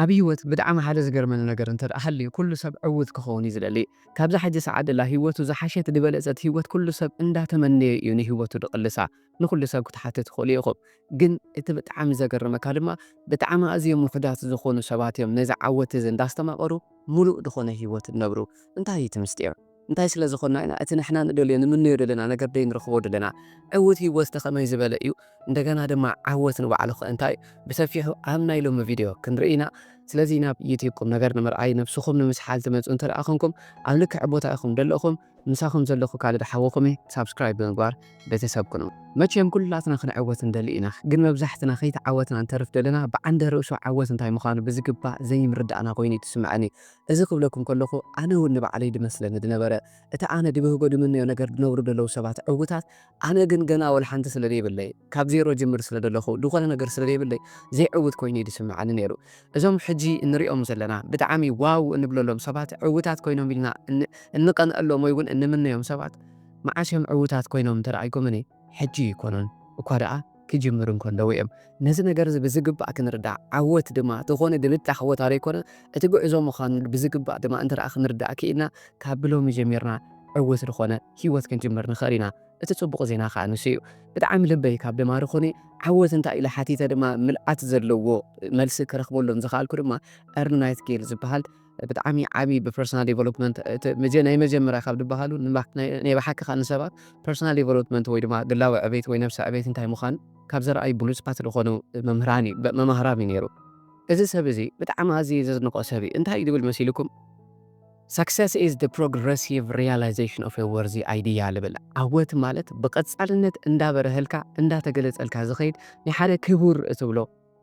ኣብ ህይወት ብጣዕሚ ሓደ ዝገርመኒ ነገር እንተ ደኣ ሃልዩ፣ ኩሉ ሰብ ዕዉት ክኸውን እዩ ዝደሊ። ካብዛ ሕጂ ሰዓት ደላ ህይወቱ ዝሓሸት ዝበለጸት ህይወት ኩሉ ሰብ እንዳተመነየ እዩ ንህይወቱ ድቕልሳ። ንኹሉ ሰብ ክትሓትት ትኽእሉ ኢኹም። ግን እቲ ብጣዕሚ ዘገርመካ ድማ፣ ብጣዕሚ ኣዝዮም ውሑዳት ዝኾኑ ሰባት እዮም ነዚ ዓወት እዚ እንዳስተማቐሩ፣ ምሉእ ዝኾነ ህይወት ዝነብሩ። እንታይ እዩ እቲ ምስጢር? እንታይ ስለ ዝኾንና ኢና እቲ ንሕና ንደልዮ፣ ንምነዮ ዘለና ነገር ደይንረኽቦ ዘለና? ዕዉት ህይወት ከ ከመይ ዝበለ እዩ? እንደገና ድማ ዓወት ንባዕሉ ከ እንታይ እዩ? ብሰፊሑ ኣብ ናይ ሎሚ ቪድዮ ክንርኢ ኢና። ስለዚ ናብ ዩትዩብ ቁም ነገር ንምርኣይ ነብስኹም ንምስሓል ትመጹ እንተ ደኣ ኾንኩም፣ ኣብ ልክዕ ቦታ ኢኹም ዘለኹም። ምሳኹም ዘለኹ ካልድ ሓወኹም እየ። ሳብስክራይብ ብምግባር ቤተሰብ ኩኑ። መቸም ኩላትና ክንዕወት ንደሊ ኢና፣ ግን መብዛሕትና ከይተዓወትና ንተርፍ ዘለና ብዓንደ ርእሱ ዓወት እንታይ ምዃኑ ብዝግባእ ዘይምርዳእና ኮይኑ እዩ ትስምዐኒ። እዚ ክብለኩም ከለኹ ኣነ እውን ንባዕለይ ድመስለኒ ድነበረ። እቲ ኣነ ድብህጎ ድምነዮ ነገር ድነብሩ ደለዉ ሰባት ዕውታት፣ ኣነ ግን ገና ወላ ሓንቲ ስለ ደይብለይ፣ ካብ ዜሮ ጅምር ስለ ደለኹ፣ ድኾነ ነገር ስለ ደይብለይ ዘይዕውት ኮይኑ እዩ ድስምዓኒ ነይሩ። እዞም ሕጂ እንሪኦም ዘለና ብጣዕሚ ዋው እንብለሎም ሰባት ዕውታት ኮይኖም ኢልና እን-፣ እንቐንአሎም ወይ እውን እንምነዮም ሰባት መዓስ እዮም ዕውታት ኮይኖም እንተ ደኣ ኢልኩምኒ፣ ሕጂ ኣይኮኑን። እኳ ደኣ ክጅምሩ እንከለዉ እዮም። ነዚ ነገር እዚ ብዝግባእ ክንርዳእ፣ ዓወት ድማ ዝኾነ ድብጣኽ ቦታ ዘይኮነ፣ እቲ ጉዕዞ ምዃኑ ብዝግባእ ድማ እንተ ደኣ ክንርዳእ ክኢልና፣ ካብ ብሎሚ ጀሚርና ዕዉት ዝኾነ ህይወት ክንጅምር ንኽእል ኢና። እቲ ጽቡቕ ዜና ከኣ ንሱ እዩ። ብጣዕሚ ልበይ ካብ ደማሪ ኾነ፣ ዓወት እንታይ ኢለ ሓቲተ ድማ ምልኣት ዘለዎ መልሲ ክረኽበሎም ዝኸኣልኩ ድማ ኤርኒ ናይትጌል ዝበሃል ብጣዕሚ ዓቢ ብፐርሰናል ዴቨሎፕመንት፣ እቲ መጀ-፣ ናይ መጀመርያ ካብ ዝበሃሉ ንባ-፣ ናይ፣ ናይ ብሓቂ ከኣ ንሰባት ፐርሰናል ዴቨሎፕመንት ወይ ድማ ግላዊ ዕቤት ወይ ነብሰ ዕቤት እንታይ ምዃኑ ካብ ዘርኣዩ ብሉጻት ዝኾኑ መምህራን እዩ፣ መማህራን እዩ ነይሩ። እዚ ሰብ እዚ ብጣዕሚ ኣዝየ ዘድንቖ ሰብ እዩ። እንታይ እዩ ዝብል መሲልኩም? Success is the progressive realization of a worthy idea ልብል። ዓወት ማለት ብቐጻልነት እንዳበረሀልካ፣ እንዳተገለጸልካ ዝኸይድ ናይ ሓደ ክቡር እትብሎ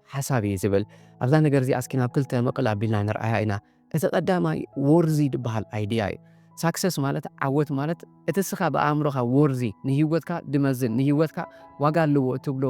ሓሳብ እዩ ዝብል። ኣብዛ ነገር እዚኣ እስኪ ናብ ክልተ መቕል ኣቢልና ንርኣያ ኢና። እቲ ቀዳማይ ወርዚ ዝበሃል ኣይድያ እዩ። ሳክሰስ ማለት፣ ዓወት ማለት፣ እቲ እስኻ ብኣእምሮኻ ወርዚ፣ ንህይወትካ ድመዝን፣ ንህይወትካ ዋጋ ኣለዎ እትብሎ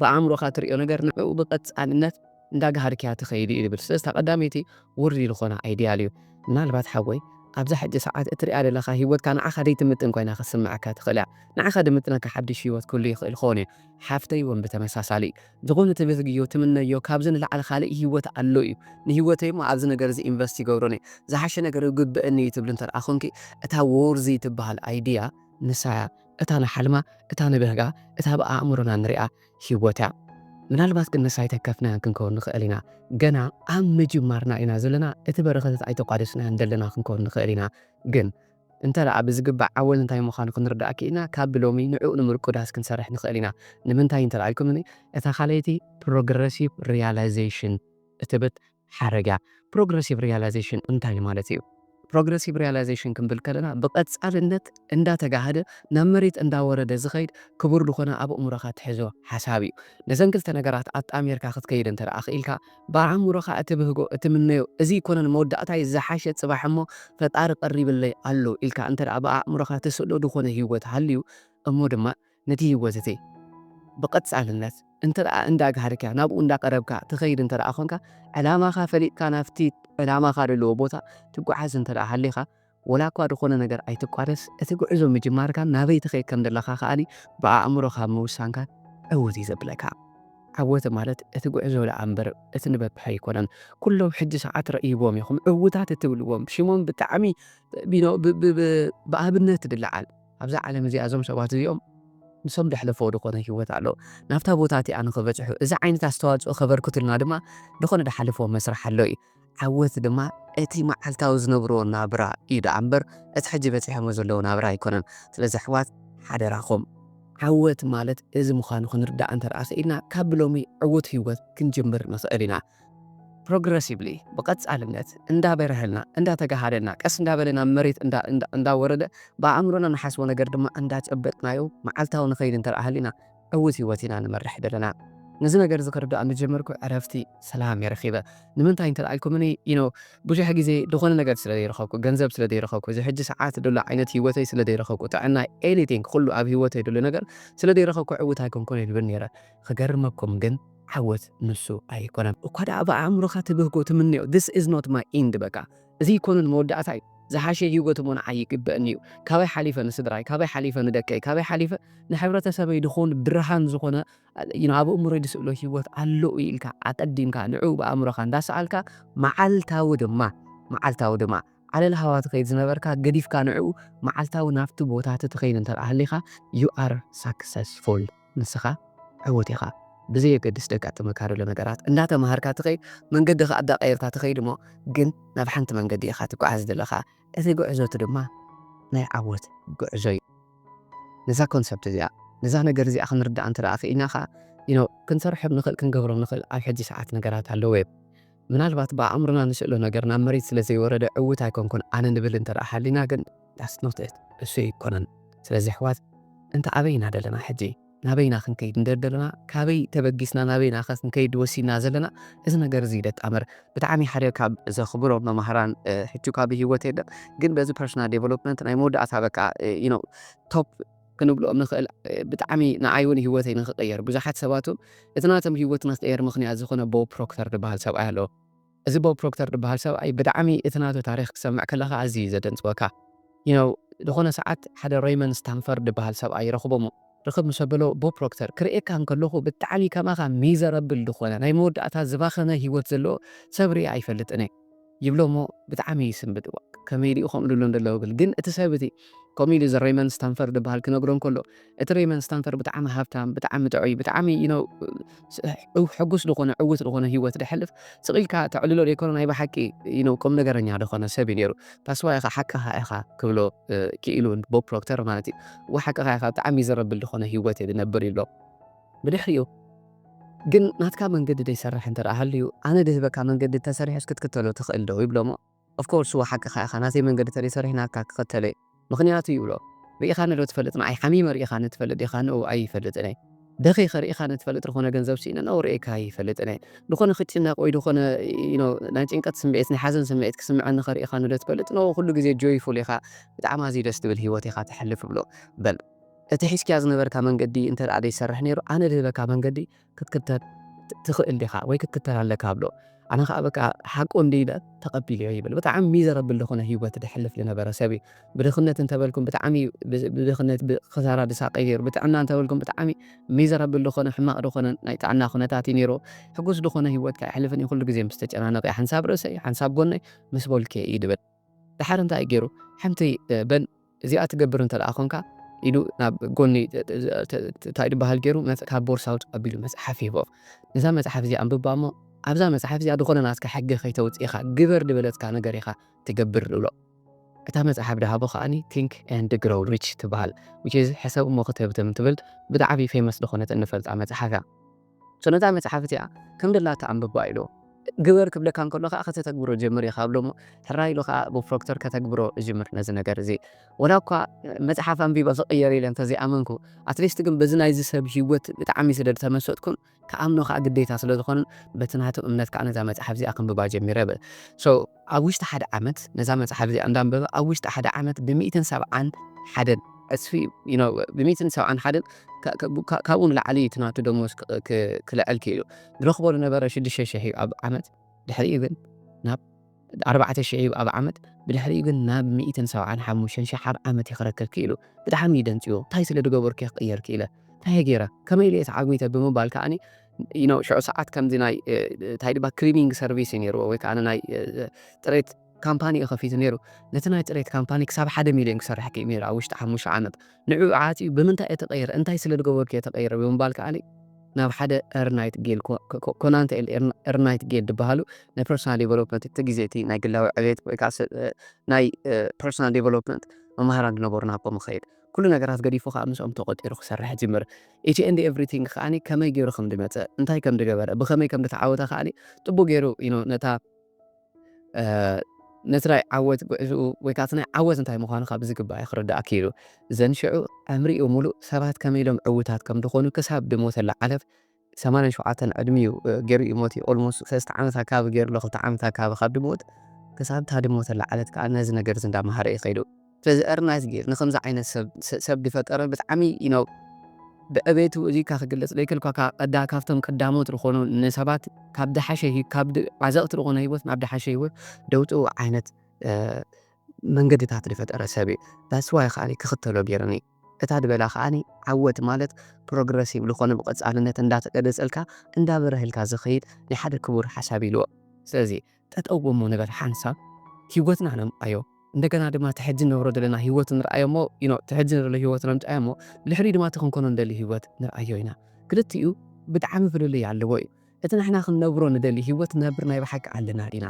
ብኣእምሮኻ ትርእዮ ነገር ንዕኡ ብቐጻልነት እንዳጋሃድክያ ትኸይድ እዩ ዝብል። ስለዚ እታ ቀዳመይቲ ወርዚ ዝኾነ ኣይድያል እዩ። ምናልባት ሓወይ፣ ኣብዛ ሕጂ ሰዓት እትሪኣ ዘለኻ ህይወትካ ንዓኻ ደይትምጥን ኮይና ክትስምዓካ ትኽእል እያ። ንዓኻ ድምጥነካ ሓድሽ ህይወት ክህሉ ይኽእል ክኸውን እዩ። ሓፍተይ እውን ብተመሳሳሊ። ዝኾነ ትብህግዮ፣ ትምነዮ፣ ካብዚ ንላዕሊ ካልእ ህይወት ኣሎ እዩ። ንህይወተይ እሞ ኣብዚ ነገር እዚ ኢንቨስት ይገብሮን እየ። ዝሓሸ ነገር ይግበአኒ እዩ ትብሊ እንተ ደኣ ኾንኪ፣ እታ ወርዚ ትበሃል ኣይድያ ንሳ እያ። እታ ንሓልማ፣ እታ ንብህጋ፣ እታ ብኣእምሮና ንሪኣ ህይወት እያ። ምናልባት ግን ንሳ ኣይተከፍናያን ክንከውን ንኽእል ኢና። ገና ኣብ ምጅማርና ኢና ዘለና። እቲ በረኸታት ኣይተቋደስናዮን ዘለና ክንከውን ንኽእል ኢና። ግን እንተ ደኣ ብዝግባእ ዓወት እንታይ ምዃኑ ክንርዳእ ክኢልና፣ ካብ ብሎሚ ንዕኡ ንምርቁዳስ ክንሰርሕ ንኽእል ኢና። ንምንታይ እንተ ደኣ ኢልኩምኒ፣ እታ ካልኣይቲ ፕሮግረሲቭ ሪያላይዜሽን እትብል ሓረግ እያ። ፕሮግረሲቭ ሪያላይዜሽን እንታይ ማለት እዩ? ፕሮግረሲቭ ሪያላይዜሽን ክንብል ከለና፣ ብቐጻልነት እንዳተጋህደ ናብ መሬት እንዳወረደ ዝኸይድ ክቡር ዝኾነ ኣብ ኣእምሮኻ ትሕዞ ሓሳብ እዩ። ነዘን ክልተ ነገራት ኣጣሚርካ ክትከይድ እንተ ደኣ ክኢልካ፣ ብኣእምሮኻ እትብህጎ፣ እትምነዮ፣ እዚ ይኮነን መወዳእታይ ዝሓሸ ጽባሕ እሞ ፈጣሪ ቀሪብለይ ኣሎ ኢልካ እንተ ደኣ ብኣእምሮኻ ትስእሎ ዝኾነ ህይወት ሃልዩ፣ እሞ ድማ ነቲ ህይወት እቲ ብቐጻልነት እንተ ደኣ እንዳጋሃድካ፣ ናብኡ እንዳቀረብካ ትኸይድ እንተ ደኣ ኾንካ፣ ዕላማኻ ፈሊጥካ ናብቲ ዕላማኻ ዘለዎ ቦታ ትጓዓዝ እንተ ደኣ ሃሊኻ፣ ወላ እኳ ዝኾነ ነገር ኣይትቋደስ፣ እቲ ጉዕዞ ምጅማርካን ናበይ ትኸይድ ከም ዘለኻ ከኣኒ ብኣእምሮኻ ምውሳንካ ዕዉት እዩ ዘብለካ። ዓወት ማለት እቲ ጉዕዞ ደኣ እምበር እቲ ንበብሒ ኣይኮነን። ኩሎም ሕጂ ሰዓት ረእይዎም ኢኹም፣ ዕዉታት እትብልዎም፣ ሽሞም ብጣዕሚ ቢኖ-፣ ብ-፣ ብ-፣ ብ-፣ ብኣብነት ድለዓል። ኣብዛ ዓለም እዚኣ እዞም ሰባት እዚኦም ንሶም ደሕለፈዎ ዝኾነ ህይወት ኣሎ። ናብታ ቦታ እቲኣ ንኽበጽሑ፣ እዚ ዓይነት ኣስተዋጽኦ ከበርክቱልና ድማ ዝኾነ ደሓልፍዎ መስርሕ ኣሎ እዩ። ዓወት ድማ እቲ መዓልታዊ ዝነብርዎ ናብራ እዩ ደኣ እምበር፣ እቲ ሕጂ በጺሖሞ ዘለዉ ናብራ ኣይኮነን። ስለዚ ኣሕዋት፣ ሓደራኹም፣ ዓወት ማለት እዚ ምዃኑ ክንርዳእ እንተ ደኣ ክኢልና፣ ካብ ብሎሚ ዕዉት ህይወት ክንጅምር ንኽእል ኢና። ፕሮግረሲቭሊ፣ ብቐጻልነት፣ እንዳበረሀልና፣ እንዳተጋሃደልና፣ ቀስ እንዳበለ ናብ መሬት እንዳ-፣ እንዳ-፣ እንዳወረደ፣ ብኣእምሮና ንሓስቦ ነገር ድማ እንዳጨበጥናዮ፣ መዓልታዊ ንኸይድ እንተ ደኣ ሃሊና፣ ዕዉት ህይወት ኢና ንመርሕ ዘለና። ነዚ ነገር እዚ ክርዳእ እንጀመርኩ፣ ዕረፍቲ፣ ሰላም እየ ረኺበ። ንምንታይ እንተ ደኣ ኢልኩምኒ፣ you know፣ ብዙሕ ግዜ ዝኾነ ነገር ስለ ዘይረኸብኩ፣ ገንዘብ ስለ ዘይረኸብኩ፣ እዚ ሕጂ ሰዓት ደሎ ዓይነት ህይወተይ ስለ ዘይረኸብኩ፣ ጥዕናይ፣ ኤኒቲንግ፣ ኩሉ ኣብ ህይወተይ ደሎ ነገር ስለ ዘይረኸብኩ ዕዉት ኣይኮንኩን እየ ዝብል ነይረ። ክገርመኩም ግን፣ ዓወት ንሱ ኣይኮነን። እኳ ደኣ ብኣእምሮኻ ትብህጎ ትምነዮ፣ this is not my end፣ በቃ፣ እዚ ኣይኮነን መወዳእታይ፣ ዝሓሸ ህይወት እሞ ንዓይ ይግበእኒ እዩ። ካበይ ሓሊፈ ንስድራይ፣ ካበይ ሓሊፈ ንደቀይ፣ ካበይ ሓሊፈ ንሕብረተሰበይ ድኾን ብርሃን ዝኾነ፣ you know፣ ኣብ እምሮይ ዝስእሎ ህይወት ኣሎ ኢልካ ኣቀዲምካ ንዕኡ ብኣእምሮኻ እንዳሰኣልካ፣ መዓልታዊ ድማ፣ መዓልታዊ ድማ ዓለል ሃዋ ትኸይድ ዝነበርካ ገዲፍካ ንዕኡ መዓልታዊ ናብቲ ቦታ ትትኸይድ እንተ ደኣ ሃሊኻ፣ you are successful፣ ንስኻ ዕዉት ኢኻ። ብዘየገድስ ደጋጥመካ ዘሎ ነገራት እንዳተማሃርካ ትኸይድ፣ መንገዲ ከኣ እንዳቀየርካ ትኸይድ እሞ፣ ግን ናብ ሓንቲ መንገዲ ኢኻ ትጓዓዝ ዘለኻ። እዚ ጉዕዞ እቲ ድማ ናይ ዓወት ጉዕዞ እዩ። ነዛ ኮንሰፕት እዚኣ፣ ነዛ ነገር እዚኣ ክንርዳእ እንተ ደኣ ክኢልና ኸኣ፣ you know፣ ክንሰርሖም ንኽእል፣ ክንገብሮም ንኽእል ኣብ ሕጂ ሰዓት ነገራት ኣለዉ እዮም። ምናልባት ብኣእምሮና ንስእሎ ነገር ናብ መሬት ስለ ዘይወረደ ዕዉት ኣይኮንኩን ኣነ ንብል እንተ ደኣ ሃሊና ግን፣ that's not it፣ እሱ ኣይኮነን። ስለዚ ኣሕዋት፣ እንተ ኣበይ ኢና ደለና ሕጂ? ናበይ ኢና ክንከይድ እንደ ደለና? ካበይ ተበጊስና ናበይ ኢና ከ ክንከይድ ወሲና ዘለና? እዚ ነገር እዚ ይደጣመር። ብጣዕሚ ሓደ ካብ ዘኽብሮም መማህራን፣ እ፣ ሕጂ እኳ ብህይወት የለን፣ ግን በዚ ፐርሰናል ዴቨሎፕመንት ናይ መወዳእታ በቃ፣ እ፣ you know፣ ቶፕ ክንብልኦም ንኽእል፣ እ፣ ብጣዕሚ ንዓይ እውን ህይወተይ ንኽቕየር፣ ብዙሓት ሰባት እውን እቲ ናቶም ህይወት ንኽቕየር ምኽንያት ዝኾነ ቦብ ፕሮክተር ዝበሃል ሰብኣይ ኣሎ። እዚ ቦብ ፕሮክተር ዝበሃል ሰብኣይ ብጣዕሚ እቲ ናቱ ታሪኽ ክሰምዕ ከለኻ ኣዝዩ እዩ ዘደንጽወካ። You know፣ ዝኾነ ሰዓት ሓደ ሬይመን ስታንፈርድ ዝበሃል ሰብኣይ ይረኽቦሞ። ርኽብ ምስ ኣበሎ፣ "ቦብ ፕሮክተር፣ ክርእየካ እንከለኹ ብጣዕሚ ከማኻ ሚዘረብል ዝኾነ፣ ናይ መወዳእታ ዝባኸነ ህይወት ዘለዎ ሰብ ርእየ ኣይፈልጥን እየ" ይብሎ እሞ ብጣዕሚ ይስንብድ። "ዋ፣ ከመይ ድዩ ከምኡ ዝብሎ ዘሎ?" ብል። ግን እቲ ሰብ እቲ ከምኡ ኢሉ እዚ ሬይመን ስታንፈርድ ዝበሃል ክነግሮ እንከሎ፣ እቲ ሬይመን ስታንፈርድ ብጣዕሚ ሃብታም፣ ብጣዕሚ ጥዑይ፣ ብጣዕሚ፣ you know፣ ስ-፣ ሕጉስ ዝኾነ፣ ዕዉት ዝኾነ ህይወት ደሕልፍ፣ ስቕ ኢልካ ተዕልሎ ዘይኮነ፣ ናይ ብሓቂ፣ you know፣ ቁም ነገረኛ ዝኾነ ሰብ እዩ ነይሩ። ታስዋይ ኢኻ፣ ሓቅኻ ኢኻ ክብሎ፣ እ፣ ክኢሉ ቦብ ፕሮክተር ማለት እዩ። እወ፣ ሓቅኻ ኢኻ፣ ብጣዕሚ ዘረብል ዝኾነ ህይወት እየ ዝነብር ይብሎ። ብድሕሪኡ ግን ናትካ መንገዲ ዘይሰርሕ እንተ ደኣ ሃልዩ፣ ኣነ ድህበካ መንገዲ እንተሰሪሑስ ክትክተሎ ትኽእል ዶ? ይብሎ እሞ፣ ኦፍ ኮርስ፣ እወ፣ ሓቅኻ ኢኻ፣ ናተይ መንገዲ እንተ ዘይሰሪሑ ናትካ ክኽተሎ እየ። ምኽንያቱ ይብሎ፣ ርኢኻኒ ዶ ትፈልጥ? ንዓይ ሓሚመ ርኢኻኒ ትፈልጥ ዲኻ? ንእው ኣይፈልጥን እየ። ደኺኸ ርኢኻኒ ትፈልጥ? ዝኾነ ገንዘብ ስኢነ ንእው ርኤካ ኣይፈልጥን እየ። ዝኾነ ክጭነቕ ወይ ዝኾነ፣ you know፣ ናይ ጭንቀት ስምዒት፣ ናይ ሓዘን ስምዒት ክስምዐኒ ከ ርኢኻኒ ዶ ትፈልጥ? ንእው፣ ኩሉ ግዜ ጆይፉል ኢኻ፣ ብጣዕሚ ኣዝዩ ደስ ትብል ህይወት ኢኻ ተሕልፍ ብሎ። በል፣ እቲ ሒዝካዮ ዝነበርካ መንገዲ እንተ ደኣ ዘይሰርሕ ነይሩ፣ ኣነ ዝህበካ መንገዲ ክትክተል ት-፣ ትኽእል ዲኻ ወይ ክትክተል ኣለካ ብሎ። ኣነ ኸኣ በቃ ሓቁ እንዲ ኢለ ተቐቢለዮ ይብል። ብጣዕሚ ሚዘረብል ዝኾነ ህይወት ደሕልፍ ዝነበረ ሰብ እዩ። ብድኽነት እንተበልኩም ብጣዕሚ ብ-፣ ብድኽነት ብኽሳራ ዝሳቐይ ነይሩ። ብጥዕና እንተበልኩም ብጣዕሚ ሚዘረብል ዝኾነ ሕማቕ ዝኾነ ናይ ጥዕና ኩነታት እዩ ነይሩ። ሕጉስ ዝኾነ ህይወት ከኣ የሕልፍን እዩ። ኩሉ ግዜ ምስ ተጨናነቐ ሓንሳብ ርእሰይ፣ ሓንሳብ ጎነይ ምስ በልኩ እዩ ዝብል። ድሓር እንታይ ገይሩ? ሓንቲ፣ እ፣ በል እዚኣ ትገብር እንተ ደኣ ኾንካ ኢሉ ናብ ጎኒ፣ እ፣ እ፣ እ፣ እንታይ ዝበሃል ገይሩ መጽ-፣ ካብ ቦርሳኡ ተቐቢሉ መጽሓፍ ይህቦ። ነዛ መጽሓፍ እዚኣ ኣንብባ እሞ ኣብዛ መጽሓፍ እዚኣ ዝኾነ ናትካ ሕጊ ከይተውጽእ ኢኻ፣ ግበር ዝበለትካ ነገር ኢኻ ትገብር ዝብሎ። እታ መጽሓፍ ድሃቦ ከኣኒ Think and Grow Rich ትበሃል። Which is ሕሰብ እሞ ክትህብትም ትብል ብጣዕሚ ፌመስ ዝኾነት እንፈልጣ መጽሓፍ እያ። So ነዛ መጽሓፍ እዚኣ ከም ደላታ ኣንብባ ኢሉ። ግበር ክብለካ እንከሎ ከኣ ከተተግብሮ ጀምር ኢኻ ብሎ እሞ፣ ሕራይ ኢሉ ከኣ ብፕሮክተር ከተግብሮ እጅምር ነዚ ነገር እዚ። ወላ እኳ መጽሓፍ ኣንቢበ ክቕየር ኢለ እንተዘይኣመንኩ፣ ኣትሊስት ግን በዚ ናይዚ ሰብ ህይወት ብጣዕሚ ስለ ዝተመሰጥኩን፣ ክኣምኖ ከኣ ግዴታ ስለ ዝኾነን፣ በቲ ናቱ እምነት ከኣ ነዛ መጽሓፍ እዚኣ ከንብባ ጀሚረ ይብል። So ኣብ ውሽጢ ሓደ ዓመት ነዛ መጽሓፍ እዚኣ እንዳንበበ፣ ኣብ ውሽጢ ሓደ ዓመት ብሚእትን ሰብዓን ሓደን ዕጽፊ፣ you know፣ ብሚእትን ሰብዓን ሓደን ካ-፣ ካ-፣ ካ-፣ ካብኡ ንላዕሊ እቲ ናቱ ደሞዝ ክ-፣ ክ-፣ ክልዕል ክኢሉ። ዝረኽቦ ዝነበረ ሽዱሽተ ሽሕ እዩ ኣብ ዓመት፣ ድሕሪኡ ግን ናብ ኣርባዕተ ሽሕ እዩ ኣብ ዓመት፣ ብድሕሪኡ ግን ናብ ሚእትን ሰብዓን ሓሙሽተን ሽሕ ኣብ ዓመት እዩ ክረክብ ክኢሉ። ብጣዕሚ እዩ ደንጽዩ። እንታይ ስለ ዝገበርኩ እየ ክቕየር ክኢለ? እንታይ እየ ገይረ? ከመይ ኢለ እየ ተዓግሚተ? ብምባል ከኣኒ፣ you know፣ ሽዑ ሰዓት ከምዚ ናይ፣ እ፣ እንታይ ድባ ክሊኒንግ ሰርቪስ እዩ ነይርዎ፣ ወይ ከኣ ናይ፣ እ፣ ጥሬት ካምፓኒ እዩ ከፊቱ ነይሩ። ነቲ ናይ ጥሬት ካምፓኒ ክሳብ ሓደ ሚልዮን ክሰርሕ ክኢሉ ነይሩ ኣብ ውሽጢ ሓሙሽተ ዓመት። ንዕኡ ዓጽዩ፣ "ብምንታይ እየ ተቐይረ? እንታይ ስለ ዝገበርኩ እየ ተቐይረ?" ብምባል ከኣኒ ናብ ሓደ ኤርናይት ጌል ኮ-፣ ኮ-፣ ኮ-፣ ኮናንተ ኤል ኤርና-፣ ኤርናይት ጌል ዝበሃሉ ናይ ፐርሶናል ዴቨሎፕመንት፣ እቲ ግዜ እቲ ናይ ግላዊ ዕቤት ወይ ከኣ ስ-፣ እ፣ ናይ፣ እ፣ ፐርሶናል ዴቨሎፕመንት መማህራን ዝነበሩ ናቦም ይኸይድ። ኩሉ ነገራት ገዲፉ ከኣ ምስኦም ተቖጢሩ ክሰርሕ ይጅምር። ኢች ኤንድ ኤቭሪቲንግ ከኣኒ ከመይ ገይሩ ከም ዝመጸ፣ እንታይ ከም ዝገበረ፣ ብኸመይ ከም ዝተዓወተ ከኣኒ ጥቡቕ ገይሩ፣ you know፣ ነታ፣ እ፣ ነቲ ናይ ዓወት ጉዕዝኡ ወይ ከኣ እቲ ናይ ዓወት እንታይ ምዃኑ ካብ ዝግባእ ክርዳእ ክኢሉ። ዘን ሽዑ ዕምሪኡ ሙሉእ ሰባት ከመይ ኢሎም ዕዉታት ከም ዝኾኑ ክሳብ ዝሞተላ ዓለት ሰማንያን ሸውዓተን ዕድሚኡ፣ እ፣ ገይሩ እዩ ሞት። ኦልሞስት ሰለስተ ዓመት ኣካባቢ ገይሩ ኣሎ፣ ክልተ ዓመት ኣካባቢ ካብ ዝሞት ክሳብ እታ ዝሞተላ ዓለት ከኣ ነዚ ነገር እዚ እንዳመሃረ እዩ ከይዱ። ስለዚ ኤርናይት ጌል ንኸምዚ ዓይነት ሰብ፣ ሰ-፣ ሰብ ዝፈጠረ ብጣዕሚ፣ you know፣ ብዕቤቱ እዚ ኢልካ ክግለጽ ዘይክእል እኳ፣ ካብ ቀዳ-፣ ካብቶም ቀዳሞት ዝኾኑ ንሰባት ካብ ዝሓሸ ሂ-፣ ካብ ድ-፣ ዓዘቕቲ ዝኾነ ህይወት ናብ ዝሓሸ ህይወት ደውጽኡ ዓይነት፣ እ፣ መንገድታት ዝፈጠረ ሰብ እዩ። That's why ከዓኒ ክኽተሎ ገይሩኒ። እታ ዝበላ ከዓኒ ዓወት ማለት ፕሮግረሲቭ ዝኾነ ብቐጻልነት እንዳተገለጸልካ እንዳበረህልካ ዝኸይድ ናይ ሓደ ክቡር ሓሳብ ኢልዎ። ስለዚ ጠጠው እሞ ንበል ሓንሳብ ህይወትና ነምዓዮ። እንደገና ድማ እቲ ሕጂ ንነብሮ ዘለና ህይወት ንርኣዮ እሞ፣ you know፣ እቲ ሕጂ ንብሎ ህይወት ነምጽኣዮ እሞ፣ ብድሕሪ ድማ እቲ ክንኮኖ ንደሊ ህይወት ንርኣዮ ኢና። ክልቲኡ ብጣዕሚ ፍልልይ ኣለዎ እዩ። እቲ ንሕና ክንነብሮ ንደሊ ህይወት ነብር ናይ ብሓቂ ኣለና ዲና?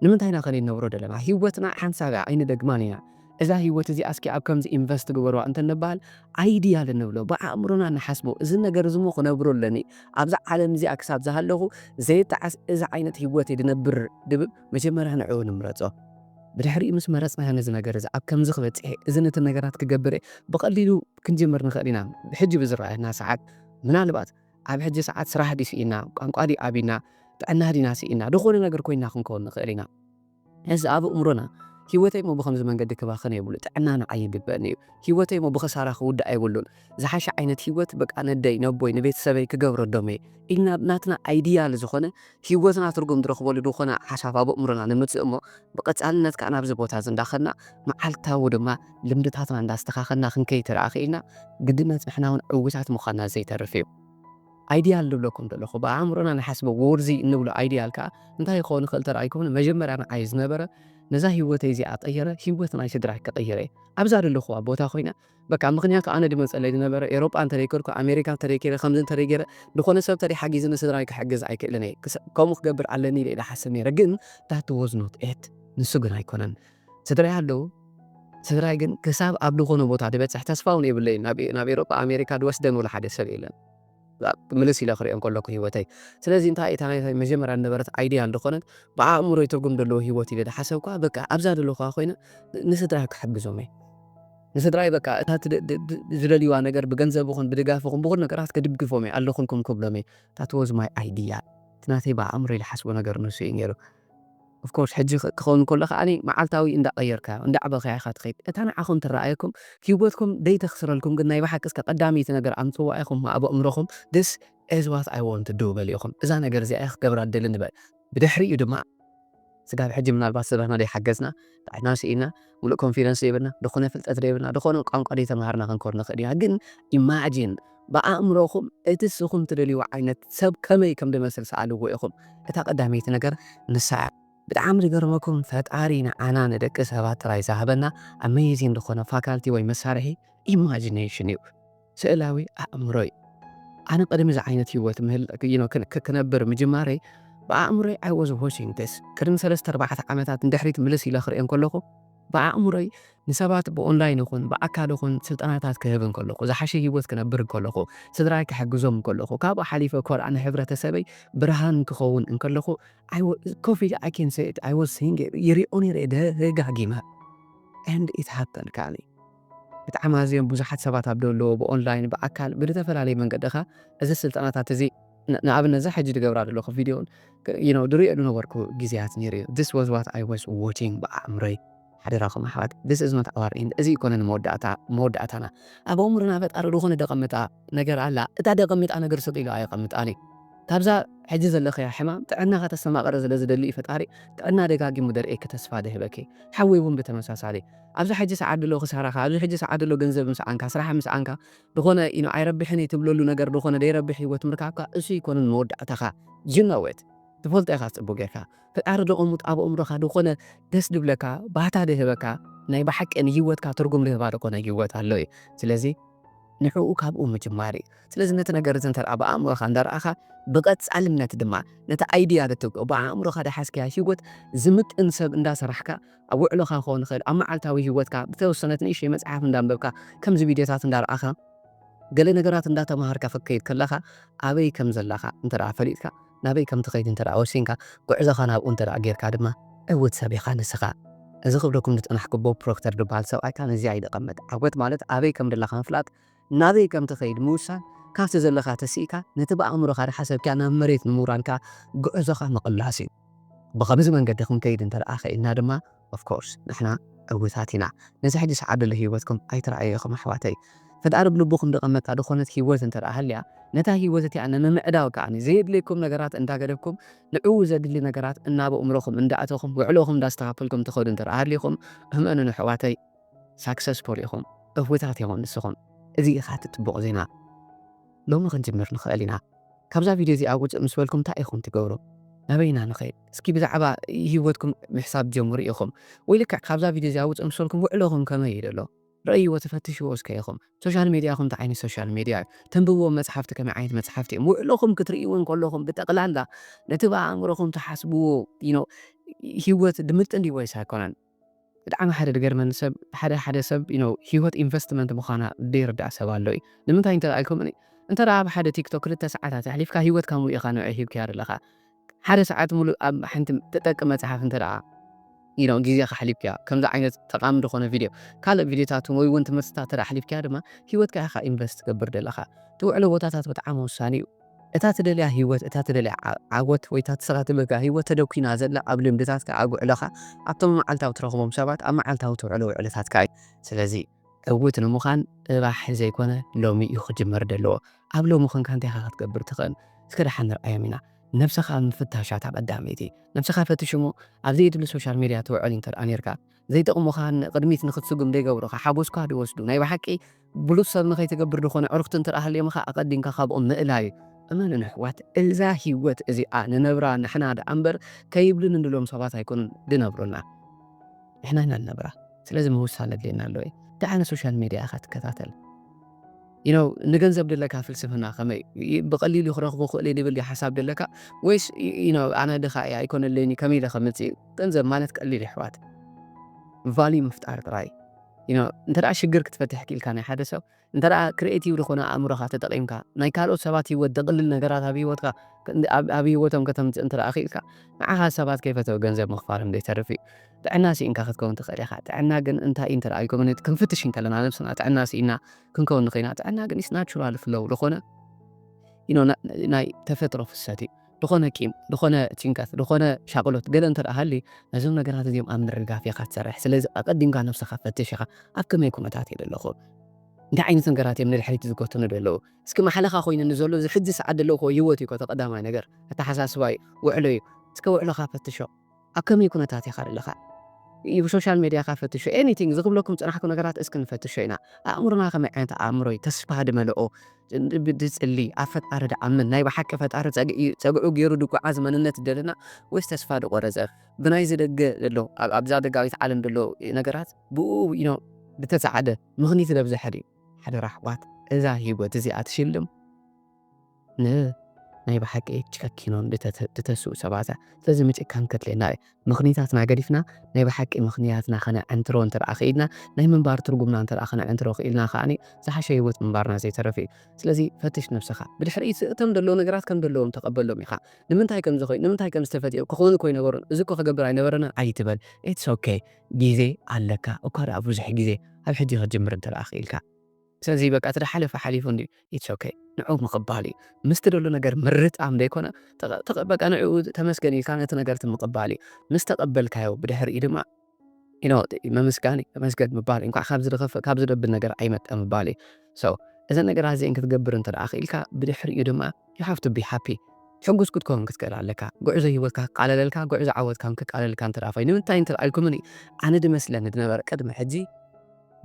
ንምንታይ ኢና ከ ንነብሮ ዘለና? ህይወትና ሓንሳብ እያ፣ ኣይንደግማን ኢና። እዛ ህይወት እዚኣ እስኪ ኣብ ከምዚ ኢንቨስት ግበርዋ እንተንበሃል፣ ኣይድያል እንብሎ፣ ብኣእምሮና ንሓስቦ፣ እዚ ነገር እዚ እሞ ክነብሮ ኣለኒ፣ ኣብዛ ዓለም እዚኣ ክሳብ ዝሃለኹ ዘየጣዕስ እዚ ዓይነት ህይወት እየ ድነብር ድብል፣ መጀመርያ ንዕኡ ንምረጾ። ብድሕሪኡ ምስ መረጽናዮ ነዚ ነገር እዚ ኣብ ከምዚ ክበጽሕ እየ፣ እዚ ነቲ ነገራት ክገብር እየ፣ ብቐሊሉ ክንጅምር ንኽእል ኢና። ብሕጂ ብዝረኣየና ሰዓት ምናልባት ኣብ ሕጂ ሰዓት ስራሕ ድዩ ስኢና፣ ቋንቋ ድዩ ኣቢና፣ ጥዕና ዲና ስኢና፣ ዝኾነ ነገር ኮይና ክንከውን ንኽእል ኢና። እዚ ኣብ ኣእምሮና ህይወተይ እሞ ብኸምዚ መንገዲ ክባኽን የብሉ፣ ጥዕና ንዓይ ይግበእኒ እዩ፣ ህይወተይ እሞ ብኸሳራ ክውዳእ የብሉን፣ ዝሓሸ ዓይነት ህይወት በቃ ነደይ ነቦይ ንቤተሰበይ ክገብረዶም እየ ኢልና ናትና ኣይድያል ዝኾነ ህይወትና ትርጉም ዝረኽበሉ ዝኾነ ሓሳብ ኣብ ኣእምሮና ንምጽእ እሞ ብቐጻልነት ከኣ ናብዚ ቦታ እዚ እንዳኸድና መዓልታዊ ድማ ልምድታትና እንዳስተኻኸልና ክንከይድ ተደኣ ክኢልና ግድነት ንሕና እውን ዕዉታት ምዃንና ዘይተርፍ እዩ። ኣይድያል ዝብለኩም ዘለኹ ብኣእምሮና ንሓስቦ ወርዚ እንብሎ ኣይድያል ከኣ እንታይ ክኸውን ይኽእል ተራእይኩም መጀመርያ ንዓይ ዝነበረ ነዛ ህይወተይ እዚኣ ቀየረ ህይወት ናይ ስድራይ ክቕይረ እየ። ኣብዛ ዘለኹዋ ቦታ ኮይነ በቃ ምኽንያቱ ኣነ ድመጸለይ ዝነበረ ኤሮጳ እንተደይከድኩ ኣሜሪካ እንተደይከይረ ከምዚ እንተደይገይረ ዝኾነ ሰብ እንተደይ ሓጊዝኒ ስድራይ ክሕግዝ ኣይክእልን እየ። ክስ- ከምኡ ክገብር ኣለኒ ኢለ ኢለ ሓስብ ነይረ ግን that was not it። ንሱ ግን ኣይኮነን። ስድራይ ኣለዉ። ስድራይ ግን ክሳብ ኣብ ዝኾነ ቦታ ድበጽሕ ተስፋ እውን የብለይን። ናብ ናብ ኤሮጳ ኣሜሪካ ድወስደን ወላ ሓደ ሰብ የለን። ምልስ ኢለ ክሪኦ እንከለኩ ህይወተይ ስለዚ እንታይ እታ ናይ መጀመርያ ዝነበረት ኣይድያ እንደኾነት ብኣእምሮይ ትርጉም ዘለዎ ህይወት ኢለ ድሓሰብኳ በቃ ኣብዛ ዘለኹዋ ኮይነ ንስድራይ ክሕግዞም እየ። ንስድራይ በቃ እታ ዝደልይዋ ነገር ብገንዘብ ይኹን ብድጋፍ ይኹን ብኹሉ ነገራት ክድግፎም እየ ኣለኹልኩም ክብሎም እየ። That was my idea። እቲ ናተይ ብኣእምሮይ ዝሓስቦ ነገር ንሱ እዩ ነይሩ። Of course ሕጂ ክኸውን ከሎ ከዓኒ መዓልታዊ እንዳቐየርካዮ እንዳዕበኻዮ ኢኻ ትኸይድ። እታ ንዓኹም ትረኣየኩም ህይወትኩም ደይተኽስረልኩም ግን ናይ ብሓቂ እስከ ቀዳመይቲ ነገር ኣምጽዋ ኢኹም ኣብ ኣእምሮኹም this is what I want to do በል ኢኹም። እዛ ነገር እዚኣ እየ ክገብራ ዝደሊ ንበል። ብድሕሪኡ ድማ ስጋብ ሕጂ ምናልባት ስድራና ደይሓገዝና ጥዕና ስኢና ሙሉእ ኮንፊደንስ ዘይብልና ዝኾነ ፍልጠት ዘይብልና ዝኾነ ቋንቋ ደይተምሃርና ክንኮር ንኽእል ኢና። ግን ኢማጂን ብኣእምሮኹም እቲ ንስኹም ትደልይዎ ዓይነት ሰብ ከመይ ከም ዝመስል ሰኣልዎ ኢኹም። እታ ቀዳመይቲ ነገር ንሳ እያ። ብጣዕሚ ዝገርመኩም ፈጣሪ ንዓና ንደቂ ሰባት ጥራይ ዝሃበና ኣሜዚን ዝኾነ ፋካልቲ ወይ መሳርሒ ኢማጂኔሽን እዩ። ስእላዊ ኣእምሮ እዩ። ኣነ ቅድሚ እዚ ዓይነት ህይወት ምህል you know ክን- ክ- ክነብር ምጅማረይ ብኣእምሮይ I was watching this ቅድሚ ሰለስተ ኣርባዕተ ዓመታት ንድሕሪት ምልስ ኢለ ክርእየን ከለኹ ብኣእምሮይ ንሰባት ብኦንላይን ይኹን ብኣካል ይኹን ስልጠናታት ክህብ እንከለኹ ዝሓሸ ህይወት ክነብር እንከለኹ ስድራይ ክሕግዞም እንከለኹ ካብኡ ሓሊፈ ኮርኣ ንሕብረተሰበይ ብርሃን ክኸውን እንከለኹ I wa- ኮፍ ኢለ I can say it I was singing ይሪኦ ነይረ ደጋጊመ and it happened ካኒ ብጣዕሚ ኣዝዮም ብዙሓት ሰባት ኣብ ደለዎ ብኦንላይን ብኣካል ብዝተፈላለየ መንገዲ ኻ እዚ ስልጠናታት እዚ ን- ንኣብነት እዛ ሕጂ ዝገብራ ዘለኹ ቪድዮን you know ድሪኦ ዝነበርኩ ግዜያት ነይሩ እዩ this was what I was watching ብኣእምሮይ ሓደራኹም ኣሕዋት this is not our end እዚ ይኮነን መወዳእታ መወዳእታና ኣብ ኣእምሮና ፈጣሪ ዝኾነ ደቐምጣ ነገር ኣላ እታ ደቐምጣ ነገር ስቕ ኢሉ ኣየቐምጣን እዩ ካብዛ ሕጂ ዘለኸያ ሕማም ጥዕናኻ ተስተማቐረ ስለ ዝደሊ እዩ ፈጣሪ ጥዕና ደጋጊሙ ደርእየኪ ተስፋ ደህበኪ ሓወይ እውን ብተመሳሳሊ ኣብዚ ሕጂ ሰዓት ዘሎ ክሳራኻ ኣብዚ ሕጂ ሰዓት ዘሎ ገንዘብ ምስኣንካ ስራሕ ምስኣንካ ዝኾነ you know ኣይረብሕን እየ ትብለሉ ነገር ዝኾነ ደይረብሕ ህይወት ምርካብካ እሱ ይኮንን መወዳእታኻ you know it ትፈልጦ ኢኻ ፅቡቅ ጌርካ ፈጣሪ ደቐሙጥ ኣብ ኣእምሮኻ ዝኾነ ደስ ድብለካ ባህታ ደህበካ ናይ ብሓቂ ንህይወትካ ትርጉም ልህባ ዝኾነ ህይወት ኣሎ እዩ ስለዚ ንዕኡ ካብኡ ምጅማር እዩ ስለዚ ነቲ ነገር እዚ እንተ ብኣእምሮኻ እንዳረኣኻ ብቐጻልነት ድማ ነቲ ኣይድያ ትብሎ ብኣእምሮኻ ደሓዝክያ ህይወት ዝምጥን ሰብ እንዳሰራሕካ ኣብ ውዕሎኻ ክኸውን ይኽእል ኣብ መዓልታዊ ህይወትካ ብተወሰነት ንእሽተይ መጽሓፍ እንዳንበብካ ከምዚ ቪድዮታት እንዳረኣኻ ገለ ነገራት እንዳተማሃርካ ክትከይድ ከለኻ ኣበይ ከም ዘለኻ እንተ ፈሊጥካ ናበይ ከም ትኸይድ እንተ ወሲንካ ጉዕዞኻ ናብኡ እንተ ጌርካ ድማ ዕውት ሰብ ኢኻ ንስኻ እዚ ክብለኩም ዝጠናሕኩ ቦብ ፕሮክተር ዝበሃል ሰብኣይ ከዓ ነዚኣ ይደቐመጥ ዓወት ማለት ኣበይ ከም ዘለኻ ምፍላጥ ናበይ ከም ትኸይድ ምውሳን ካብቲ ዘለኻ ተስኢካ ነቲ ብኣእምሮኻ ዝሓሰብካ ናብ መሬት ንምውራድ ከዓ ጉዕዞኻ ምቕላስ እዩ ብኸምዚ መንገዲ ክንከይድ እንተ ደኣ ኽኢልና ድማ of course ንሕና ዕውታት ኢና ነዚ ሕጂ ሰዓት ዘሎ ህይወትኩም ኣይትረኣዩ ኢኹም ኣሕዋተይ ፈጣሪ ብልብኹም ዝቐመጣ ዝኾነት ህይወት እንተ ደኣ ሃልያ፣ ነታ ህይወት እቲኣ ንምምዕዳው ከኣ ዘየድልየኩም ነገራት እንዳገደፍኩም፣ ንዕኡ ዘድሊ ነገራት እናበ እምሮኹም እንዳእተኹም፣ ውዕሎኹም እንዳስተኻፈልኩም ትኸዱ እንተ ደኣ ሃሊኹም፣ እመኑኒ ኣሕዋተይ፣ ሳክሰስፉል ኢኹም፣ እውታት ኢኹም ንስኹም። እዚ ኢኻ እቲ ጽቡቕ ዜና። ሎሚ ክንጅምር ንኽእል ኢና። ካብዛ ቪድዮ እዚኣ ውፅእ ምስ በልኩም እንታይ ኢኹም ትገብሩ? ናበይ ኢና ንኸይድ? እስኪ ብዛዕባ ህይወትኩም ምሕሳብ ጀምሩ ኢኹም። ወይ ልክዕ ካብዛ ቪድዮ እዚኣ ውፅእ ምስ በልኩም ውዕሎኹም ከመይ እዩ ዘሎ? ረእይዎ፣ ተፈትሽዎ እስከ ኢኹም። ሶሻል ሜድያኹም እንታይ ዓይነት ሶሻል ሜድያ እዩ? ተንብብዎም መፅሓፍቲ ከመይ ዓይነት መፅሓፍቲ እዮም? ውዕሎኹም ክትርእይዎ እንከለኹም ብጠቕላላ ነቲ ብኣእምሮኹም ትሓስብዎ፣ you know፣ ህይወት ድምጥን ድዩ ወይስ ኣይኮነን? ብጣዕሚ ሓደ ዝገርመኒ ሰብ፣ ሓደ ሓደ ሰብ፣ you know፣ ህይወት ኢንቨስትመንት ምዃና ዘይርዳእ ሰብ ኣሎ እዩ። ንምንታይ እንተ ኢልኩምኒ፣ እንተ ደኣ ኣብ ሓደ ቲክቶክ ክልተ ሰዓታት ኣሕሊፍካ ህይወትካ ሙሉእ ኢኻ ንዕኡ ሂብካያ ዘለኻ። ሓደ ሰዓት ሙሉእ ኣብ ሓንቲ ትጠቅም መጽሓፍ እንተ ደኣ፣ you know፣ ግዜኻ ኣሕሊፍካያ፣ ከምዚ ዓይነት ጠቓሚ ዝኾነ ቪድዮ፣ ካልእ ቪድዮታት ወይ እውን ትምህርትታት እንተ ደኣ ኣሕሊፍካያ ድማ ህይወትካ ኢኻ ኢንቨስት ትገብር ዘለኻ። እቲ ውዕሎ ቦታታት ብጣዕሚ ወሳኒ እዩ። እታ ትደልያ ህይወት፣ እታ ትደልያ ዓ-፣ ዓወት ወይ እታ ንስኻ ትብህጋ ህይወት ተደኲና ዘላ ኣብ ልምድታትካ፣ ኣብ ውዕሎኻ፣ ኣብቶም መዓልታዊ ትረኽቦም ሰባት፣ ኣብ መዓልታዊ ትውዕሎ ውዕሎታትካ እዩ። ስለዚ ዕውት ንምዃን ጽባሕ ዘይኮነ ሎሚ እዩ ክጅመር ዘለዎ። ኣብ ሎሚ ኾንካ እንታይ ኢኻ ክትገብር ትኽእል? እስከ ደሓን ንርኣዮም ኢና። ነብስኻ ምፍታሽ እታ ቀዳመይቲ። ነብስኻ ፈትሽ እሞ ኣብ ዘየድሊ ሶሻል ሜድያ ትውዕል እንተ ደኣ ኔርካ፣ ዘይጠቕሙኻ ንቕድሚት ንኽትስጉም ዘይገብሩኻ፣ ሓጎስካ ዝወስዱ፣ ናይ ብሓቂ ብሉጽ ሰብ ንኸይትገብር ዝኾነ ዕርክቲ እንተ ደኣ ሃልዮምኻ ኣቐዲምካ ካብኦም ምእላይ እዩ። እመኑኒ ኣሕዋት፣ እዛ ህይወት እዚኣ ንነብራ ንሕና ደኣ እምበር ከይብሉ ንድሎም ሰባት ኣይኮኑን ዝነብሩልና። ንሕና ኢና ንነብራ። ስለዚ ምውሳን ኣድልየና ኣሎ እዩ። እንታይ ዓይነት ሶሻል ሜድያ ኢኻ ትከታተል? You know፣ ንገንዘብ ደለካ ፍልስፍና ከመይ እዩ? ብቐሊሉ ክረኽቦ ክእል እየ ዝብል ድዩ ሓሳብ ደለካ? ወይስ፣ you know፣ ኣነ ድኻ እየ ኣይኮነለይን እዩ፣ ከመይ ኢለ ከምጽእ እዩ? ገንዘብ ማለት ቀሊል እዩ ኣሕዋት። ቫልዩ ምፍጣር ጥራይ። You know፣ እንተ ደኣ ሽግር ክትፈትሕ ክኢልካ ናይ ሓደ ሰብ፣ እንተ ደኣ ክሪኤቲቭ ዝኾነ ኣእምሮኻ ተጠቒምካ፣ ናይ ካልኦት ሰባት ህይወት ዘቕልል ነገራት ኣብ ህይወትካ፣ ኣብ፣ ኣብ ህይወቶም ከተምጽእ እንተ ደኣ ክኢልካ፣ ንዓኻ ሰባት ከይፈተው ገንዘብ ምኽፋሎም ዘይተርፍ እዩ። ጥዕና ስኢንካ ክትከውን ትኽእል ኢኻ። ጥዕና ግን እንታይ እዩ እንተ ደኣ ኢልኩም፣ ክንፍትሽ እንከለና ነብስና ጥዕና ስኢና ክንከውን ንኽኢና። ጥዕና ግን is natural flow ዝኾነ፣ you know፣ ና-፣ ናይ ተፈጥሮ ፍሰት እዩ። ዝኾነ ቂም፣ ዝኾነ ጭንቀት፣ ዝኾነ ሻቕሎት ገለ እንተ ደኣ ሃልዩ፣ ነዞም ነገራት እዚኦም ኣብ ምርጋፍ ኢኻ ትሰርሕ። ስለዚ ኣቐዲምካ ነብስኻ ፈትሽ ኢኻ። ኣብ ከመይ ኩነታት እየ ዘለኹ? እንታይ ዓይነት ነገራት እዮም ንድሕሪት ዝጎትኑ ዘለዉ? እስኪ ማሕለኻ ኮይኑኒ ዘሎ እዚ ሕጂ ሰዓት ዘለኹዎ ህይወት እዩ እኮ እቲ ቀዳማይ ነገር። ኣተሓሳስባ እዩ፣ ውዕሎ እዩ። እስከ ውዕሎኻ ፈትሾ። ኣብ ከመይ ኩነታት ኢኻ ዘለኻ? ብሶሻል ሜድያኻ ፈትሾ። ኤኒቲንግ ዝኽብለኩም ዝጸናሕኩም ነገራት እስኪ ንፈትሾ ኢና። ኣእምሮና ከመይ ዓይነት ኣእምሮ እዩ? ተስፋ ድመልኦ፣ ብ-፣ ድጽሊ፣ ኣብ ፈጣሪ ድኣምን፣ ናይ ብሓቂ ፈጣሪ ጸግዒ-፣ ጸግዑ ገይሩ ድጓዓዝ መንነት ይደለና ወይስ ተስፋ ድቆረጸ? ብናይዚ ደገ ዘሎ፣ ኣብ-፣ ኣብዛ ደጋዊት ዓለም ዘሎ ነገራት ብኡ፣ you know፣ ድተጻዕደ ምኽኒት ደብዝሐ ድዩ? ሓደራ ኣሕዋት፣ እዛ ህይወት እዚኣ ትሽልም ን-፣ ናይ ብሓቂ ቸኪኖም ድተ-፣ ድተስኡ ሰባት እያ። ስለዚ ምጭካን ከድልየና እዩ። ምኽኒታትና ገዲፍና ናይ ብሓቂ ምኽንያትና ከነዐንትሮ እንተ ደኣ ኽኢልና፣ ናይ ምንባር ትርጉምና እንተ ደኣ ኸነዐንትሮ ኽኢልና ከኣኒ ዝሓሸ ህይወት ምንባርና ዘይተርፍ እዩ። ስለዚ ፈትሽ ነብስኻ። ብድሕሪ እቲ እቶም ዘለዉ ነገራት ከም ዘለዎም ተቐበሎም ኢኻ። ንምንታይ ከም ዝኾይ-፣ ንምንታይ ከም ዝተፈጥዮ፣ ክኾኑ እኮ ኣይነበሩን፣ እዚ እኮ ክገብር ኣይነበረንን ኣይትበል። ኢትስ ኦኬ። ግዜ ኣለካ። እኳ ደኣ ብዙሕ ግዜ፣ ኣብ ሕጂ ክትጅምር እንተ ደኣ ኽኢልካ። ስለዚ በቃ እቲ ዝሓለፈ ሓሊፉ እንድዩ፣ ኢትስ ኦኬ። ንዕኡ ምቕባል እዩ። ምስቲ ዘሎ ነገር ምርጣም ዘይኮነ፣ ተቐ-፣ ተቐ-፣ በቃ ንዕኡ ተመስገን ኢልካ ነቲ ነገር እቲ ምቕባል እዩ። ምስ ተቐበልካዮ ብድሕሪኡ ድማ፣ you know፣ መምስጋን እዩ፣ ተመስገን ምባል እዩ። እንኳዕ ካብዚ ዝኸፍእ፣ ካብዚ ዘብል ነገር ኣይመጸ ምባል እዩ። So፣ እዘን ነገራት እዚአን ክትገብር እንተ ደኣ ኽኢልካ፣ ብድሕሪኡ ድማ you have to be happy። ሕጉስ ክትከውን ክትክእል ኣለካ። ጉዕዞ ህይወትካ ክቃለለልካ፣ ጉዕዞ ዓወትካ እውን ክቃለለልካ እንተ ደኣ ኾይኑ፣ ንምንታይ እንተ ደኣ ኢልኩምኒ፣ ኣነ ዝመስለኒ ዝነበረ ቅድሚ ሕጂ፣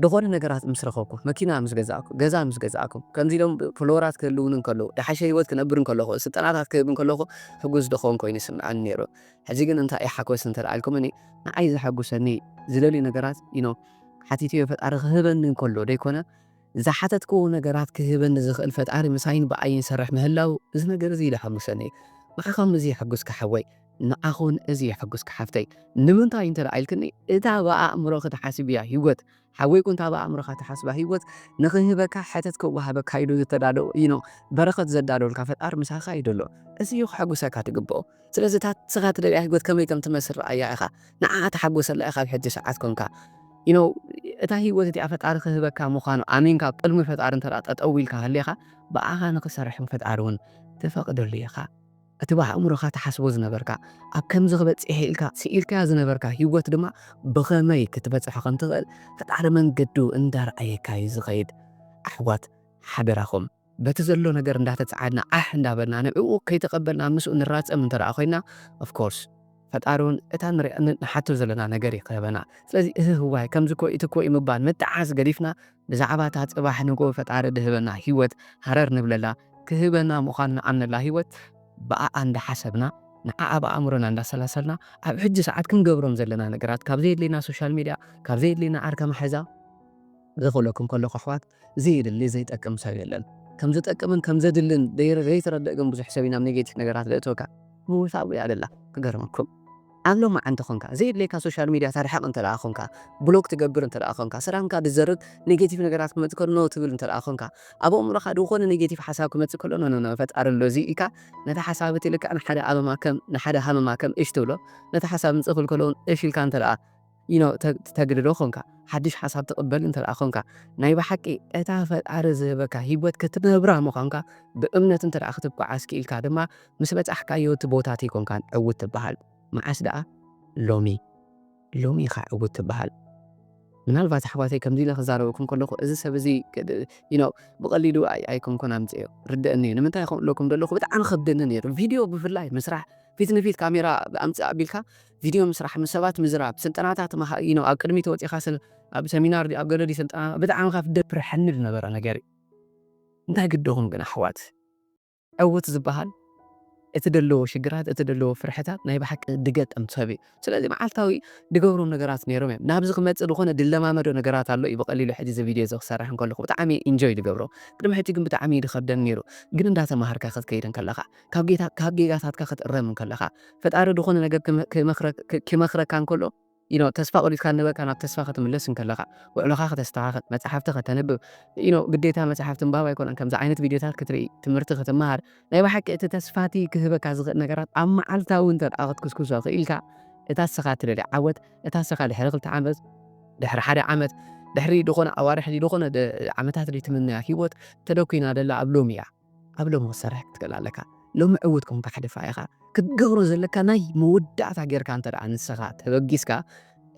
ዝኾነ ነገራት ምስ ረኸብኩም፣ መኪና ምስ ገዛእኩም፣ ገዛ ምስ ገዛእኩም፣ ከምዚ ኢሎም ፎሎወራት ክህልውኒ እንከለዉ፣ ዝሓሸ ህይወት ክነብር እንከለኹ፣ ስልጠናታት ክህብ እንከለኹ፣ ሕጉስ ዝኸውን ኮይኑ ይስምዓኒ ነይሩ። ሕጂ ግን እንታይ እዩ ሓጎስ እንተ ደኣ ኢልኩምኒ፣ ንዓይ ዘሐጉሰኒ ዝደልዩ ነገራት፣ you know፣ ሓቲተዮ ፈጣሪ ክህበኒ እንከሎ ዘይኮነ፣ ዝሓተትክዎ ነገራት ክህበኒ ዝኽእል ፈጣሪ ምሳይን ብኣይን ይሰርሕ ምህላው፣ እዚ ነገር እዚ እዩ ዘሐጉሰኒ። ንዓኻ እውን እዚ የሐጉስካ ሓወይ፣ ንዓኺ እውን እዚ የሐጉስካ ሓፍተይ። ንምንታይ እንተ ደኣ ኢልክኒ፣ እታ ብኣእምሮኺ ትሓስብያ ህይወት፣ ሓወይ እውን እታ ብኣእምሮኻ ትሓስባ ህይወት ንኽህበካ፣ ሕተት ክወሃበካ ኢሉ ዝተዳለወ፣ you know፣ በረኸት ዘዳለወልካ ፈጣሪ ምሳኻ እዩ ዘሎ። እዚ እዩ ከሐጉሰካ ዝግብኦ። ስለዚ እታ ንስኻ ትደልያ ህይወት ከመይ ከም ትመስል ረኣያ ኢኻ። ንዓኣ ተሓጎሰላ ኢኻ ኣብ ሕጂ ሰዓት ኮንካ። You know፣ እታ ህይወት እቲኣ ፈጣሪ ክህበካ ምዃኑ ኣሚንካ ኣብ ቅድሚ ፈጣሪ እንተ ደኣ ጠጠው ኢልካ ሃሊኻ፣ ብኣኻ ንኽሰርሕ ፈጣሪ እውን ትፈቕደሉ ኢኻ። እቲ ብኣእምሮኻ ትሓስቦ ዝነበርካ፣ ኣብ ከምዚ ክበጽሕ ኢልካ ስኢልካያ ዝነበርካ ህይወት ድማ ብኸመይ ክትበጽሖ ከም ትኽእል ፈጣሪ መንገዱ እንዳርኣየካ እዩ ዝኸይድ። ኣሕዋት ሓደራኹም በቲ ዘሎ ነገር እንዳተጻዓድና ዓሕ እንዳበልና ንዕኡ ከይተቐበልና ምስኡ ንራጸም እንተ ደኣ ኮይና of course ፈጣሪ እውን እታ ንሪኣ ንሓቶ ዘለና ነገር እዩ ክህበና። ስለዚ እህ ህዋይ ከምዚ ኮ እቲ ኮ ምባል ምጥዓስ ገዲፍና ብዛዕባ እታ ጽባሕ ንጎ ፈጣሪ ድህበና ህይወት ሃረር ንብለላ ክህበና ምዃኑ ንኣምነላ ህይወት ብኣኣ እንዳሓሰብና ንዓኣ ብኣእምሮና እንዳሰላሰልና ኣብ ሕጂ ሰዓት ክንገብሮም ዘለና ነገራት ካብ ዘየድልየና ሶሻል ሚድያ ካብ ዘየድልየና ዓርካ ማሕዛ ዝኽእለኩም ከለኹ ኣሕዋት ዘይድሊ ዘይጠቅም ሰብ የለን። ከም ዝጠቅምን ከም ዘድልን ዘይተረድእ ግን ብዙሕ ሰብ ኢና ኣብ ኔጌቲቭ ነገራት ዘእትወካ ምውሳብ እያ ደላ ክገርመኩም ኣብ ሎማዓንቲ ኮንካ ዘየድልየካ ሶሻል ሚድያ ታርሓቕ እንተ ደኣ ኮንካ ብሎክ ትገብር እንተ ደኣ ኮንካ ሰላምካ ድዘርግ ኔጌቲቭ ነገራት ክመጽእ ከሎ ኖ ትብል እንተ ደኣ ኮንካ ኣብ ኣእምሮኻ ዝኾነ ኔጌቲቭ ሓሳብ ክመጽእ ከሎ ኖ ኖ ፈጣሪ ኣሎ እዚ ኢልካ ነቲ ሓሳብ እቲ ልክዕ ንሓደ ኣበማ ከም ንሓደ ሃመማ ከም እሽ ትብሎ ነቲ ሓሳብ ምጽእ ክብል ከሎ እውን እሽ ኢልካ እንተ ደኣ you know ተግድዶ ኮንካ ሓድሽ ሓሳብ ትቕበል እንተ ደኣ ኮንካ ናይ ብሓቂ እታ ፈጣሪ ዝህበካ ህይወት ክትነብራ ምዃንካ ብእምነት እንተ ደኣ ክትጓዓዝ ክኢልካ ድማ ምስ በጻሕካዮ እቲ ቦታ ተይኮንካን ዕውት ትበሃል። መዓስ ደኣ? ሎሚ ሎሚ ኢኻ ዕውት ትበሃል። ምናልባት ኣሕዋተይ ከምዚ ኢለ ክዛረበኩም ከለኹ እዚ ሰብ እዚ you know ብቐሊሉ ኣይኮንኮን ኣምፅዮ ርድእኒ እዩ ንምንታይ ከምለኩም ዘለኹ ብጣዕሚ ከብደኒ ነይሩ ቪድዮ ብፍላይ ምስራሕ ፊት ንፊት ካሜራ ኣምፅእ ኣቢልካ ቪድዮ ምስራሕ ምስ ሰባት ምዝራብ ስልጠናታት you know ኣብ ቅድሚ ተወፂኻ ኣብ ሰሚናር ኣብ ገለዲ ስልጠና ብጣዕሚ ካብ ደብርሐኒ ዝነበረ ነገር እዩ እንታይ ግደኹም ግን ኣሕዋት ዕውት ዝበሃል እቲ ደለዎ ሽግራት እቲ ደለዎ ፍርሕታት ናይ ብሓቂ ድገጠም ሰብ እዩ ስለዚ መዓልታዊ ድገብሮም ነገራት ነይሮም እዮም ናብዚ ክመፅእ ዝኾነ ድለማመዶ ነገራት ኣሎ እዩ ብቀሊሉ ሕጂ እዚ ቪድዮ እዚ ክሰርሕ እንከለኹ ብጣዕሚ ኢንጆይ ድገብሮ ቅድሚ ሕጂ ግን ብጣዕሚ እዩ ድኸብደን ነይሩ ግን እንዳተማሃርካ ክትከይድ እንከለኻ ካብ ጌታ ካብ ጌጋታትካ ክትእረም እንከለኻ ፈጣሪ ዝኾነ ነገር ክመኽረካ እንከሎ you know ተስፋ ቆሪጥካ ነበርካ ናብ ተስፋ ክትምለስ እንከለኻ ውዕሎኻ ከተስተኻኽል መፅሓፍቲ ከተንብብ you know ግዴታ መፅሓፍቲ ምንባብ ኣይኮነን ከምዚ ዓይነት ቪድዮታት ክትርኢ ትምህርቲ ክትመሃር ናይ ብሓቂ እቲ ተስፋቲ ክህበካ ዝኽእል ነገራት ኣብ መዓልታዊ እንተ ደኣ ክትክስኩሶ ክኢልካ እታ ስኻ ትደልያ ዓወት እታ ስኻ ድሕሪ ክልተ ዓመት ድሕሪ ሓደ ዓመት ድሕሪ ዝኾነ ኣዋርሕ ዝኾነ ዓመታት ዘይትምነያ ህይወት ተደኩና ደላ ኣብ ሎሚ እያ ኣብ ሎሚ ክትሰርሕ ክትክእል ኣለካ ሎሚ ዕውት ኮንካ ሕደፋ ኢኻ ክትገብሮ ዘለካ ናይ መወዳእታ ጌርካ እንተ ደኣ ንስኻ ተበጊስካ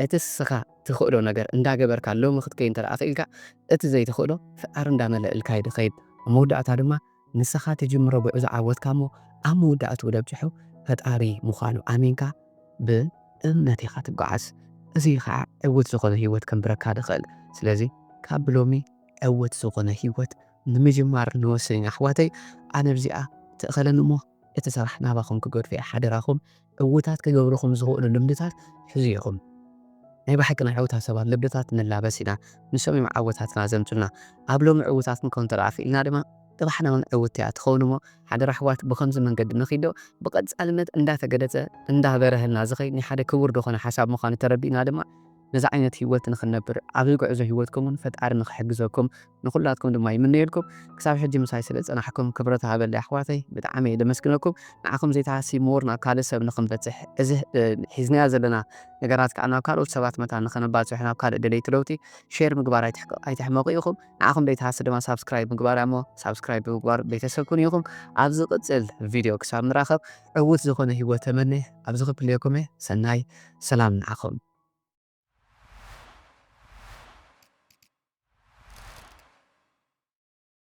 እቲ ስኻ ትኽእሎ ነገር እንዳገበርካ ሎሚ ክትከይ እንተ ደኣ ክኢልካ እቲ ዘይትኽእሎ ፍቃር እንዳመለእልካ እዩ ድኸይድ ኣብ መወዳእታ ድማ ንስኻ ትጅምሮ ጉዕዞ ዓወትካ እሞ ኣብ መወዳእትኡ ደብጭሑ ፈጣሪ ምዃኑ ኣሚንካ ብእምነት ኢኻ ትጓዓዝ እዚ ከዓ ዕውት ዝኾነ ህይወት ከንብረካ ድኽእል ስለዚ ካብ ብሎሚ ዕውት ዝኾነ ህይወት ንምጅማር ንወስን ኢና ኣሕዋተይ ኣነ ብዚኣ ትእኸለኒ እሞ እቲ ስራሕ ናባኹም ክገድፎ እየ ሓደራኹም ዕውታት ክገብርኹም ዝኽእሉ ልምድታት ሕዙ ኢኹም ናይ ብሓቂ ናይ ዕውታት ሰባት ልምድታት ንላበስ ኢና ንሶም እዮም ዓወታትና ዘምፁልና ኣብ ሎሚ ዕውታት ክንከውን ተደኣ ክኢልና ድማ ጥባሕና እውን ዕውት እያ ትኸውን እሞ ሓደራ ኣሕዋት ብኸምዚ መንገዲ ንኺዶ ብቐፃልነት እንዳተገለፀ እንዳበረሀልና ዝኸይድ ናይ ሓደ ክቡር ዝኾነ ሓሳብ ምዃኑ ተረዲእና ድማ ነዚ ዓይነት ህይወት ንኽንነብር ኣብዚ ጉዕዞ ህይወትኩም እውን ፈጣሪ ንኽሕግዘኩም ንኹላትኩም ድማ ይምነየልኩም ክሳብ ሕጂ ምሳይ ስለ ዝፀናሕኩም ክብረት ሃበለይ ኣሕዋተይ ብጣዕሚ እየ ደመስግነኩም ንዓኹም ዘይተሃሲ ምሁር ናብ ካልእ ሰብ ንኽንበፅሕ እዚ ሒዝናዮ ዘለና ነገራት ከዓ ናብ ካልኦት ሰባት መታ ንኸነባፅሑ ናብ ካልእ ደለይቲ ለውጢ ሼር ምግባር ኣይትሕመቑ ኢኹም ንዓኹም ዘይተሃሲ ድማ ሳብስክራይብ ምግባር እሞ ሳብስክራይብ ብምግባር ቤተሰብ ኩኑ ኢኹም ኣብ ዝቕፅል ቪድዮ ክሳብ ንራኸብ ዕውት ዝኾነ ህይወት ተመነ ኣብዚ ክፍልየኩም እየ ሰናይ ሰላም ንዓኹም